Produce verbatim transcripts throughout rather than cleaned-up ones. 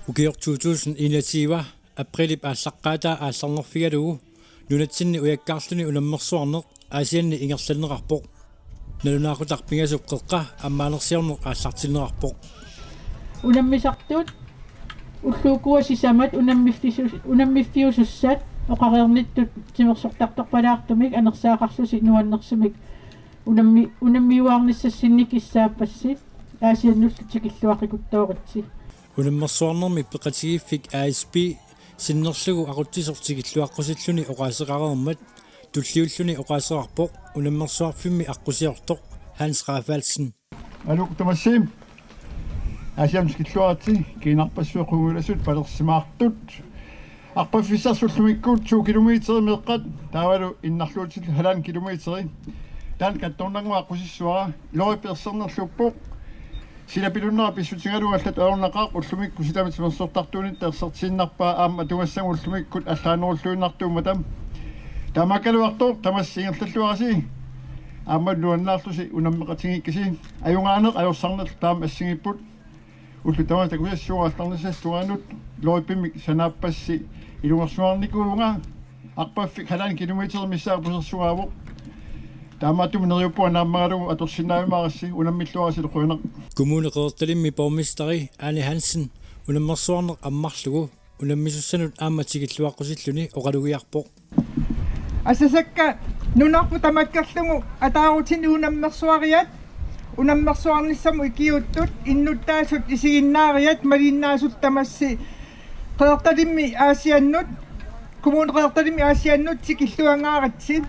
Ukioq to tusind enogtyve aprilip aallaqqaataa aallarnerfigalugu nunatsinni ujakkaarluni unammersuarneq Aasianni ingerlanneqarpoq. Nalunaaqutaq pingasut qeqqa ammaanersiorneq aallartinneqarpoq. Unammisartut ulluukkua sisamat unammiffisus-, unammiffiusussat oqareernittut timersortartorpalaartumik anersaaqarlusi nuannersumik unammi-, unammiuaarnissassinnik kissaappassi Aasiannullu tikilluaqqikkuttooritsi. Unammersuarnermi peqatigiiffik A S P sinnerlugu aqutsisoq tikilluaqqusilluni oqaaseqareermat tulliulluni oqaaseqarpoq unammersuarfimmi aqqusiortoq Hans Rafaelsen. Aluu tamassi. Aasiannut tikilluaritsi, kiinarpassuit qungujullasut palersimaartut. Arpaffissarsi ullumikkut to kilometer meeqqat, taavalu innarluutillu halvanden kilometeri. Taanna kattornannguaq aqqusissavara, iluarippi ersernerluuppoq. Silapilunnera pissutigalugu allatut ajornaqaaq ullumikkut silami timersortartuunitta ersertiinnarpaa aamma atugassagut ullumikkut allaanerulluinnartuummata. Taamaakkaluartoq tamassi ingerlalluarisi aamma nuannaarlusi unammeqatigiikkisi. Ajugaaneq ajorsarnerlu taama assigiipput. Ullut tamaasa takusassuugut aallarnissaata tungaanut, iluarippimmi sanaappassi ilungersunarnikuuvunga, arpaffik halvanden kilometer missaani pusersugaavoq. Taamaattumik neriuppunga naammagalugu atorsinnaajumaarassi, unammilluarisi, qujanaq. Kommune Qeqertalimmi borgmesteri Ane Hansen unammersuarneq ammarlugu unammisussanut aamma tikilluaqqusilluni oqalugiarpoq. Asasakka nunarput tamakkerlugu ataarutinik unammersuariat, unammersuarnissamut ikiuuttut innuttaasut isiginnaariat malinnaasut tamassi Qeqertalimmi Aasiannut, Kommune Qeqertalimmi Aasiannut tikilluangaaritsi.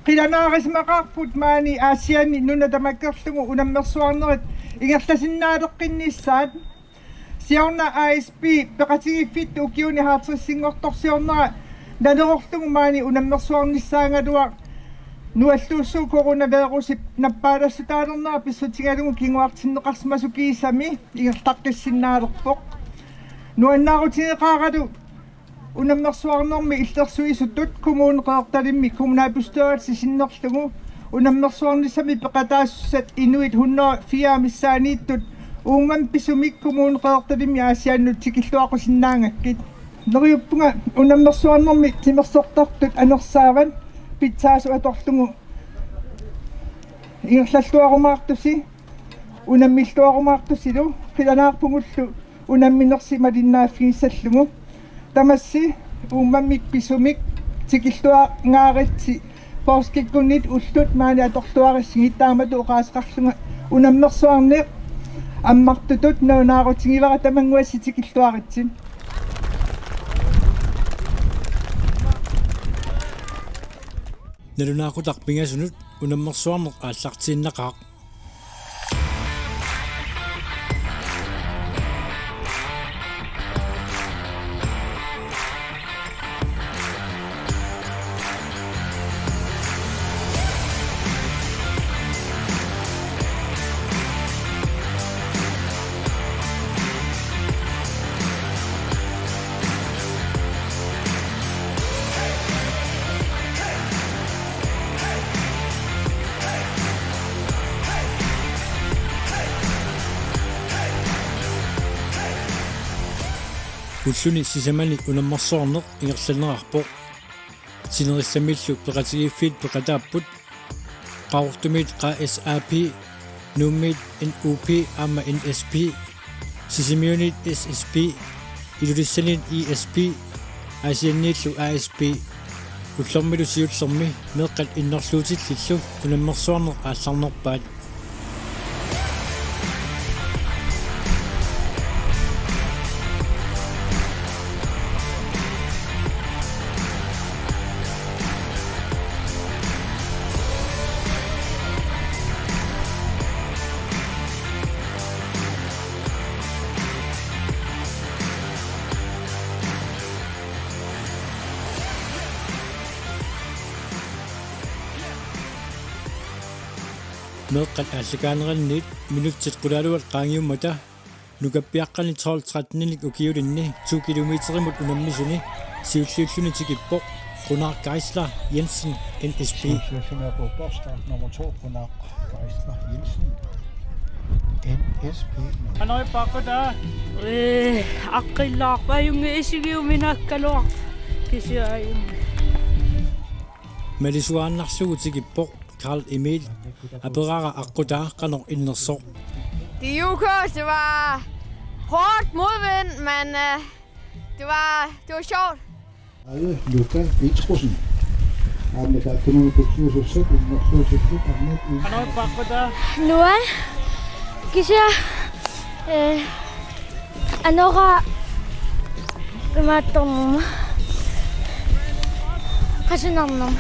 Qilanaarisimaqaarput maani Aasianni nuna tamakkerlugu unammersuarnerit ingerlasinnaaleqqinnissaat. Siorna A S P peqatigiiffittut ukiuni halvtredsinngortorsiornera nalerorlugu maani unammersuarnissaagaluaq nualluussuup coronavirusip nappaalassutaalernera pissutigalugu kinguartinneqarsimasoq kiisami ingerlaqqissinnaalerpoq. Nuannaarutigeqaaralu unammersuarnermi illersuisutut Kommune Qeqertalimmi kommunalbestyrelse sinnerlugu unammersuarnissamik peqataasussat inuit hundrede og fire missaanniittut uummammik pisumik Kommune Qeqertalimmi Aasiannut tikilluaqqusinnaagakkit. Neriuppunga unammersuarnermi timersortartut anersaavat pitsaasoq atorlugu ingerlalluarumaartusi, unammilluarumaartusilu, qilanaarpugullu unamminersi malinnaaffigissallugu. Tamassi uummammik pisumik tikilluangaaritsi, poorskikkunnit ullut maani atorluarissigit. Taamatut oqaaseqarlunga unammersuarneq ammartutut nalunaarutigivara, tamannguassi tikilluaritsi. Nalunaaqutaq pingasunut unammersuarneq aallartiinnaqaaq. Ulluni sisamani unammersuarneq ingerlanneqarpoq. Sinerissamillu peqatigiiffiit peqataapput: Qaqortumiit K S A P, Nuummiit N U P aamma N S P, Sisimiuniit S S P, Ilulissaniit I S P, Aasianniillu A S P. Ullormilu siullermi meeqqat innerluutillillu unammersuarneq aallarnerpaat. Meeqqat aallakaanerannit minutsit qulaaluat qaangiummata nukappiaqqani tolv tretten-inik ukiulinni to kilometerimut unammisuni siulliulluni tikippoq Runar Geisler Jensen, N S P. Siulliulluni apuuppoq start nummer to, Runar Geisler Jensen. N S P. Qanoq ippa aqqutaa? Ee, aqqillaarpoq, ajunngilaq, isigiuminaakkaluarpoq. Kisianni ajunngilaq. Malisuaannarsugut tikippoq. Carl Emil aperaara aqqutaa qanoq innersoq. Det er U K, det var hårdt modvind, men, øh, det var, det var sjovt. Luka Petrussen. Aamma taakkununnga kultuusussat innersuutikku arnat in. Qanoq ippa aqqutaa? Nuann. Kisianni, øh, anora imaattornerma. Qasunarnerma.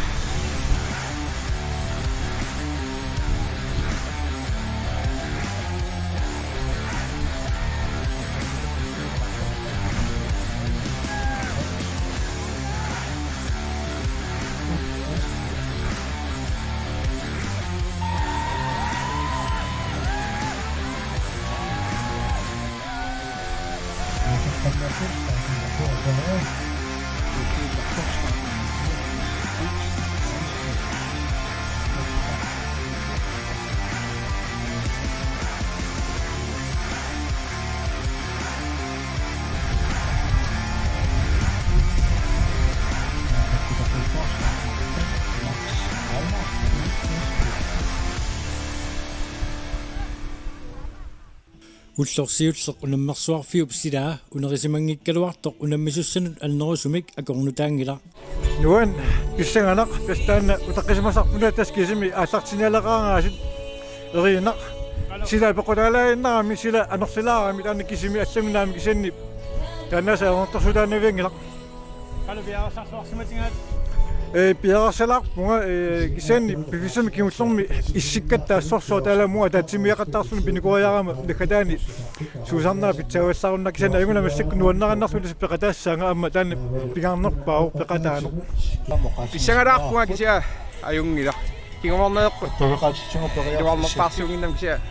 Ulloq siulleq unammersuarfiup silaa unerisimanngikkaluartoq unammisussanut annerusumik akornutaanngilaq. Nuann pissanganaq, tassa taanna utaqqisimasarput, tassa kisimi aallartinnialeqaannginnasut eriinaq. Sila pequtaalaaginnarami, sila anorsilaarami taanna kisimi allamik naamik, kisianni taanna saannertorsuutaannavianngilaq. Qanoq piareersarluarsimatigaat? Ee, piareersalaarpunga, ee, kisianni piffissami kingullermi issikkatta assorsuaq taalaamut ataatsimiigiaqattaarluni pinikuariarama naggataani suusarnera pitsaagassaarunnaarlunga, kisianni ajunngilaq, massakkut nuannarinnarlugu tassa peqataassaanga, aamma taanna pingaarnerpaavoq peqataaneq. Pissangalaarpunga kisianni ajunngilaq. Kingornaveqarpoq. Kingornerpaarsuunnginnami kisianni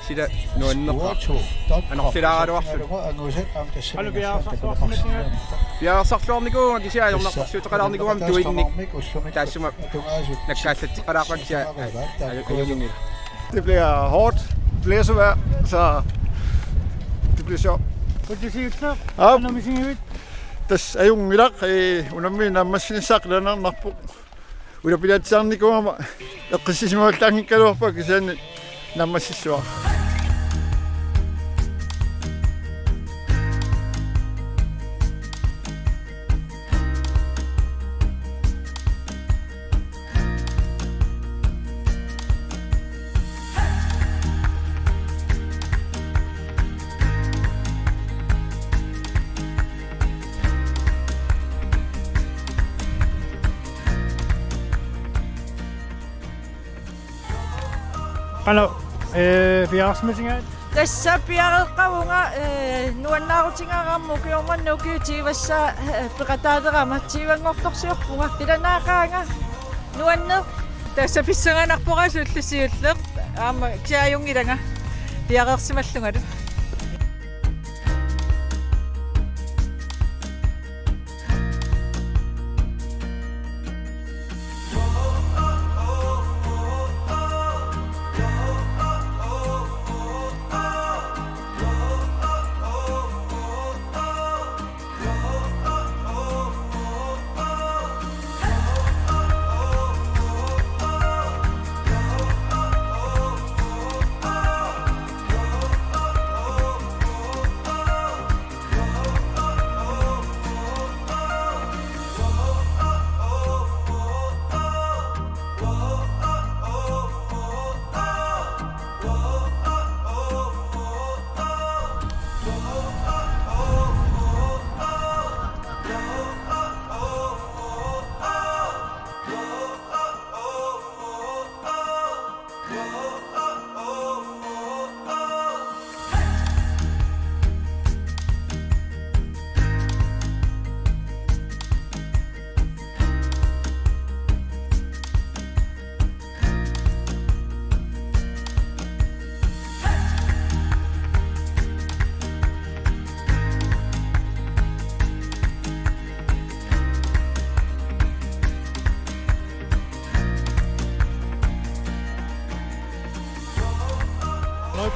sila nuannerpoq. Anorsilaaraluarluni. Qanoq piareersarluarsimatigaat? Piareersarluarnikuuvunga kisianni ajornartorsiuteqalaarnikuugama tuinnik. Taassuma nakkaallatseqalaarpara kisianni a-, a-, ajunngilaq. Det bliver hårdt. Blæsevejr, så det bliver sjovt. Qutisiullaq. Aap. Qanoq misigivit? Tassa ajunngilaq, ee, unammineq naammassinissaa qilanaarnarpoq. Ulapilaatsiarnikuugama eqqissisimallaanngikkaluarpunga, kisianni naammassissuara. Qanoq, ee, piareersimatigaat? Tassa piareeqqavunga, ee, nuannaarutigaara aamma ukioq manna ukiut tyvit, ee, peqataalerama tyvinngortorsiorpunga. Qilanaaqaanga. Nuanneq. Tassa pissanganarpunga, siulleq siulleq. Aamma kisianni ajunngilanga. Piareersimallungalu.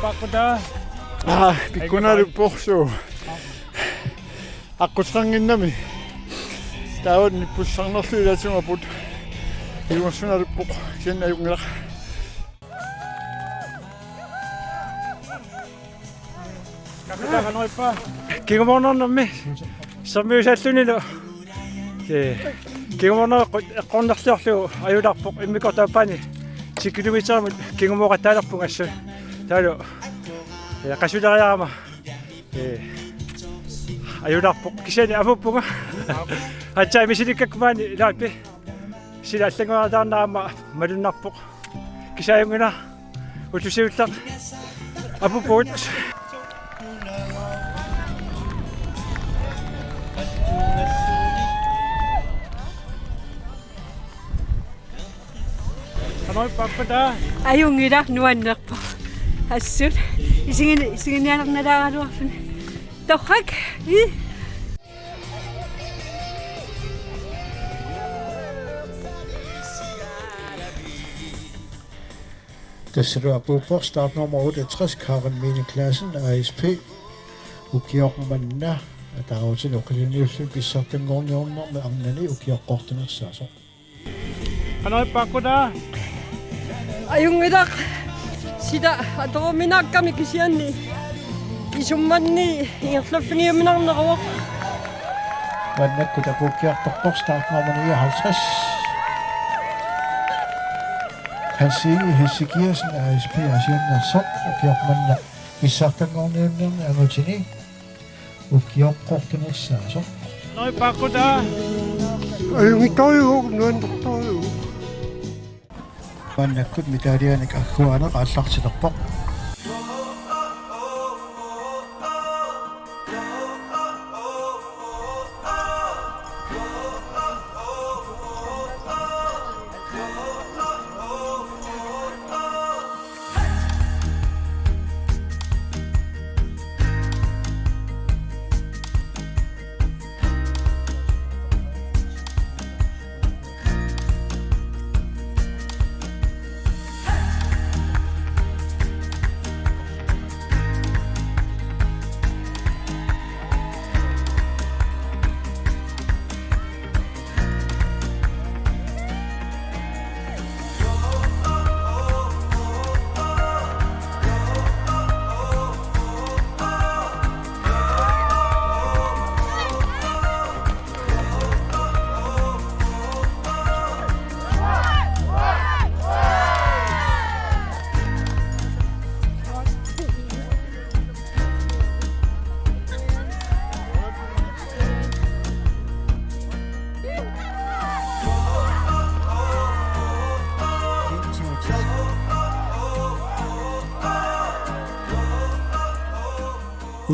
Aa, pikkunarpoq suu. Aqquteqannginnami. Taava nippussarnerlu ilaatigut apuut. Ilungersunarpoq, kisianni ajunngilaq. Kingumornermi sermiusallunilu. Ee, kingumorneq eqqornerliorlugu ajulerpoq, immikkoortup aappaani ti kilometerimut kingumooqattaalerpunga assut. Taavalu, ee, qasuleriarama, ee, ajulerpoq, kisianni apuuppunga. Aatsaat misilikkakku maani Laapi. Sila allanngoriartaarnera aamma malunnarpoq. Kisianni ajunngilaq, ullut siulliit apuuppugut. Qanoq ippa, aqqutaa? Ajunngilaq, nuannerpoq. Assut. Isigin-, isiginniarnalaaraluarluni. Torrak. Ii. Tassalu apuuppoq startnummer otteogtres, Karen Mine Clausen, A S P. Ukioq manna ataatsimut oqalunniulluni pissartanngorniunnermi arnani ukioqqortunersaasoq. Qanoq ippa, aqqutaa? Ajunngilaq, sila atoruminaakkami, kisianni isummanni ingerlaffigiuminarneruvoq. Maannakkut apuukkiartorpoq startnummer nioghalvtreds. Hans Egede Hesekiassen, A S P, Aasianneersoq, ukioq manna pissartanngorniunnerni angutini ukioqqortunersaasoq. Qanoq ippa, aqqutaa? Ajunngitsorujuuvoq, nuannertorujuuvoq. Maannakkut medaljenik agguaaneq aallartilerpoq.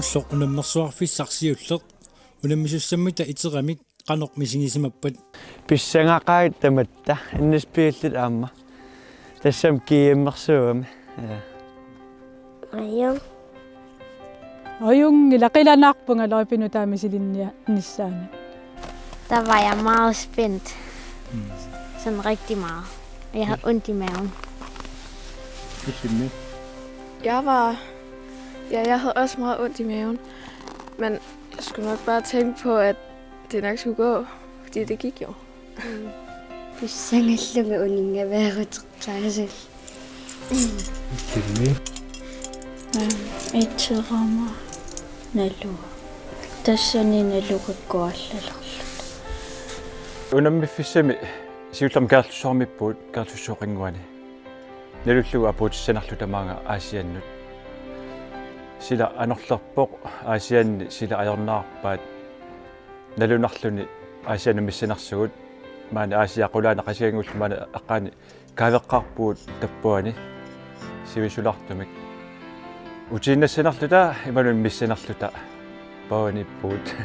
Ulloq unammersuarfissaq siulleq unammisussammita iteramik qanoq misigisimappat? Pissangaqaat tamatta, N S P-llu aamma. Tassami G M-ersuugami. Ja. Ajunngilaq, qilanaarpunga løjpinut taama misilinniarnissaanut. Der var jeg meget spændt. Mm. Sådan rigtig meget. Og jeg havde ondt i maven. Illimmi? Jeg var, ja, jeg havde også meget ondt i maven. Men jeg skulle nok bare tænke på, at det nok skulle gå, fordi det gik jo. Pissangallunga uninngaveeruteqaasal. Illimmi? Iterama nalua. Tassani nalugakku aallalerluta. Unammiffissami siullermik Kangerlussuarmiippugut, Kangerlussuup qinnguani. Nalullugu apuutissanerluta maanga Aasiannut. Sila anorlerpoq, Aasianni sila ajornarpaat. Nalunarluni Aasiannut missanersugut, maani Aasiaat qulaani Qasigiannguullu maani aqqaani kaaveqqaarpugut tappuani sivisulaartumik. Utiinnassanerluta imaluunniit missanerluta paavaniippugut.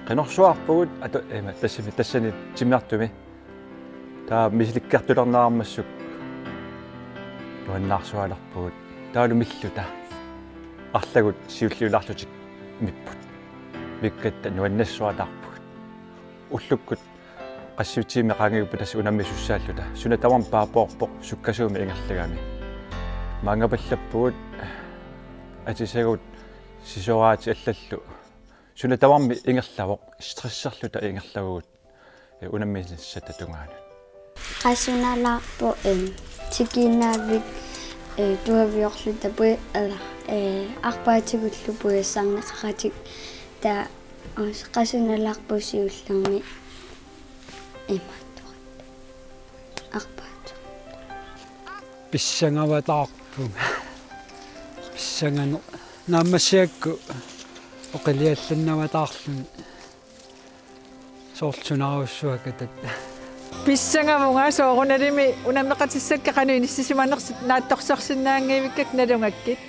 Qinorsuarpugut atu-, ima, tassami, tassani timmisartumi. Taava misilikkiartulernaarmassuk nuannaarsualerpugut. Taavalu milluta. Arlagut siulliulaarlutik mipput. Mikkatta nuannaarsuataarpugut. Ullukkut qassiutiimi qaangiuppata tassa unammisussaalluta. Suna tamarmi paapoorpoq sukkasuumik ingerlagami. Maangapallappugut. Atisagut sisoraatit allallu suna tamarmi ingerlavoq, stresserluta ingerlavugut, eh, unammissatta tungaanut. Qasunalaarpoq, em, tikiinnaavik, eh, tuaviorluta pui-, eller, eh, arpaatigullu puisassarneqaratik, taava qasunalaarpoq siullermik imaattoq. Arpaat. Pissangavataarpunga. Pissangane-, naammassigakkit oqiliallannavataarluni. Soorlu sunaarujussuaq katat. Pissangavunga, soorunalimi unammeqatissakka qanoq inissisimanersut naatsorsorsinnaanngivikkakka nalugakkit.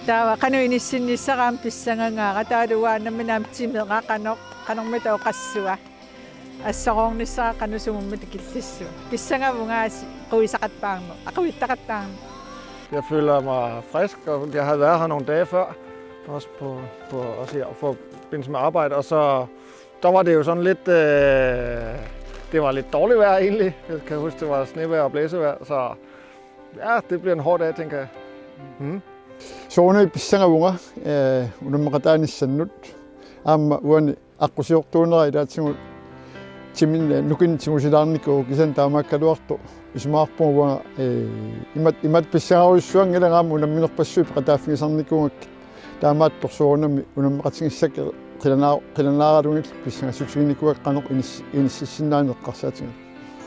Taava qanoq inissinnissara aamma pissangangaara, taavalu uanga nammineq aamma timera qanoq, qanormita oqassua. Assoroornissara qanoq sumummi tikillissua. Pissangavunga, aasiit quisaaqattaarneq, aquittaqattaarneq. Jeg føler mig frisk, og jeg har været her nogle dage før, også på, på, også i forbindelse med arbejde, og så der var det jo sådan lidt, øh, det var lidt dårligt vejr egentlig. Jeg kan huske, det var snevejr og blæsevejr, så ja, det bliver en hård dag, tænker jeg. Mm. Soorunami pissangavunga, eh, unammeqataanissannut. Aamma uani aqqusiortuunera ilaatigut timinni, eh, nukinnik tigusilaarnikuuvoq, kisianni taamaakkaluartoq isumaqarpunga uanga, eh, imat-, imatut pissangarujussuanngilanga aamma unamminerpassuit peqataaffigisarnikuugakkit. Taamaattoq soorunami unammeqatigissakkit qilanaa-, qilanaaralugillu pissangassutiginikuuakka qanoq inis-, inississinnaaneq eqqarsaatigalugu.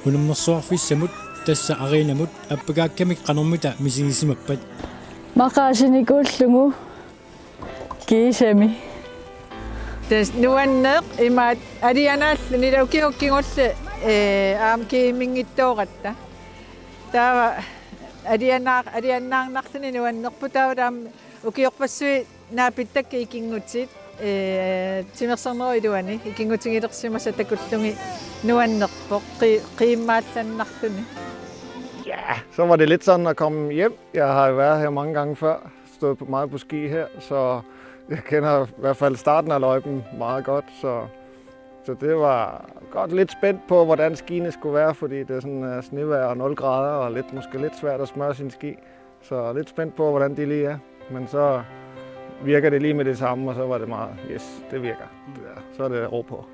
Unammersuarfissamut, tassa Arenamut, appakaakkamik qanormita misigisimappat? Maqaasinikuullugu kiisami. Tassa nuanneq imaattoq alianaalluni, ila ukiut kingulliit, eh, aamma kiiminngitsooratta. Taava alianaa-, alianaarnarluni nuannerpoq, taava aamma ukiorpassuit naapittakka ikinngutit, eh, timersornerup iluani ikinngutigilersimasat takullugit nuannerpoq, qi-, qiimmaallannarluni. Ja, så var det lidt sådan at komme hjem. Jeg har jo været her mange gange før, stået på, meget på ski her, så jeg kender i hvert fald starten af løjpen meget godt, så, så det var godt, lidt spændt på, hvordan skiene skulle være, fordi det er sådan, øh, snevejr og nul grader og lidt, måske lidt svært at smøre sine ski. Så lidt spændt på, hvordan de lige er. Men så virker det lige med det samme, og så var det meget, yes, det virker. Det der. Så er det ro på.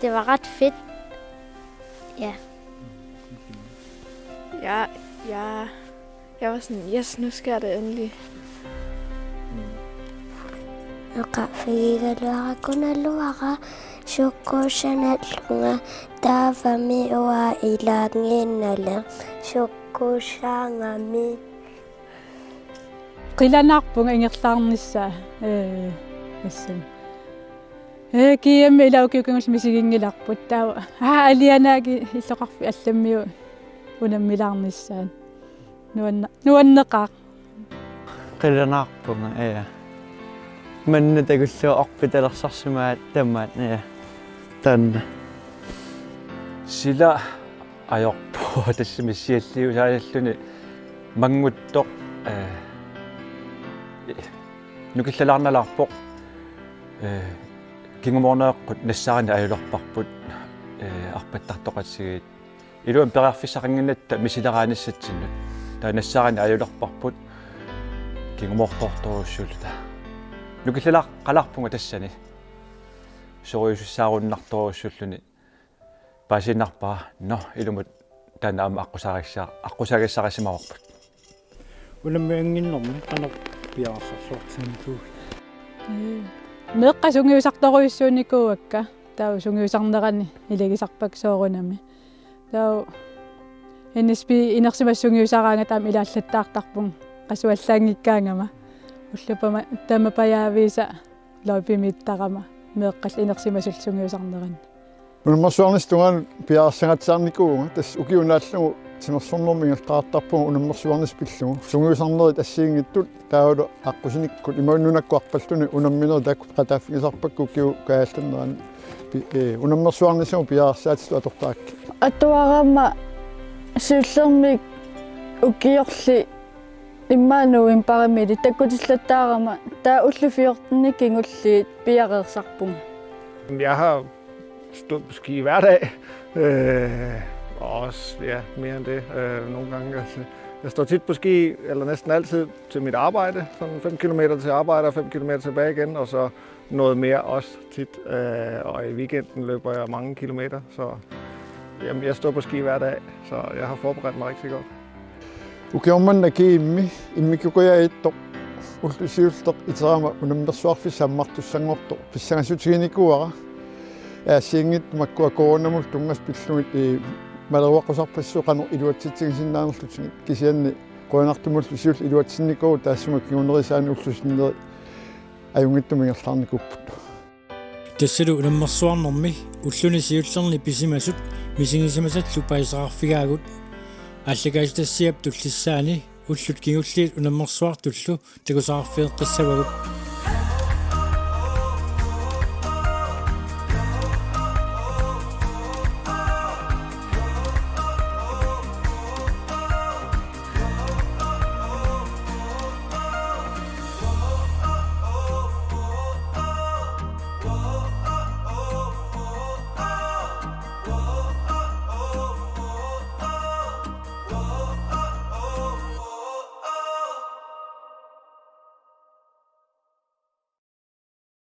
Det var ret fedt. Ja. Ja, ja. Jeg var sådan, yes, nu sker det endelig. Oqaaffigigaluarakunaluara sukkuussanallunga, taavami uanga ilaanngiinnaleq sukkuussaagami. Qilanaarpunga ingerlaarnissaa, ee, assami. Ee, kiiami ila ukiut kingulliit misiginngilarput, taava, aa, alianaakka illoqarfik allammiut unammilaarnissaat. Nuanne-, nuanneqaaq. Qilanaarpunga, ja. Manna takullugu orpitalersarsimaat tamaat, ja. Taanna. Sila ajorpoq tassami sialliusaalluni mannguttoq, eh, nukillalaarnalaarpoq, eh, kingumoorneeqqut nassaarineq ajulerparput, eh, arpattartoqatigiit. Iluamik periarfissaqannginnatta misileraanissatsinnik. Taava nassaarineq ajulerparput kingumoortoortorujussuulluta. Nukillalaaqalaarpunga tassani. Sorujusussaarunartorujussuulluni. Paasiinnarpara, nå, ilumut taanna aamma aqqusaagissa-, aqqusaagassarisimavarput. Unammiannginnermi qanoq piareersarluartiginikuuit? Ee, meeqqat sungiusartorujussuunikuuakka, taava sungiusarnerani ilagisarpakka soorunami. Taava N S P inersimasut sungiusaraangata aamma ilaallattaartarpunga qasuallaanngikkaangama. Ullut tama-, tamapajaaviisa løjpimiittarama meeqqallu inersimasullu sungiusarnerani. Unammersuarnissap tungaanut piareersagatsiarnikuuvunga, tassa ukiup naallugu timersornermut ingerlaartarpunga unammersuarnissaq pillugu. Sungiusarnerit assigiinngitsut taavalu aqqusinikkut imaluunniit nunakkut arpalluni unamminerit taakku peqataaffigisarpakka ukiup kaajallannerani pi-, ee, unammersuarnissamut piareersaatitut atortarakkit. Atuarama siullermik ukiorli immaqa novembarimiilli takkutillattaarama, taava ullut fjorten kingulliit piareersarpunga. Jeg har stået på ski hver dag, øh, Og også, ja, mere end det. Øh, nogle gange, altså, jeg står tit på ski, eller næsten altid til mit arbejde, sådan fem kilometer til arbejde og fem kilometer tilbage igen, og så noget mere også tit. Øh, og i weekenden løber jeg mange kilometer, så jamen, jeg står på ski hver dag, så jeg har forberedt mig rigtig godt. Ukioq manna Kiimmi immikkoortoq ullut siulliit iterama unammersuarfissaq ammartussanngortoq pissangassutiginikuuara. Aasianngitsut makkua coronamut tunngasut pillugit, ee, maleruaqqusaarpassuit qanoq iluatsitsigisinnaanerlutigit, kisianni qujanartumik ullut siulliit iluatsinnikuuvugut, taassuma kingunerisaanik ullut sinneri ajunngitsumik ingerlaarnikuupput. Tassalu unammersuarnermi ulluni siullerni pisimasut misigisimasallu paasisaqarfigaagut. Aallakaatitassiap tullissaani ullut kingulliit unammersuartullu takusaqarfigeqqissavagut.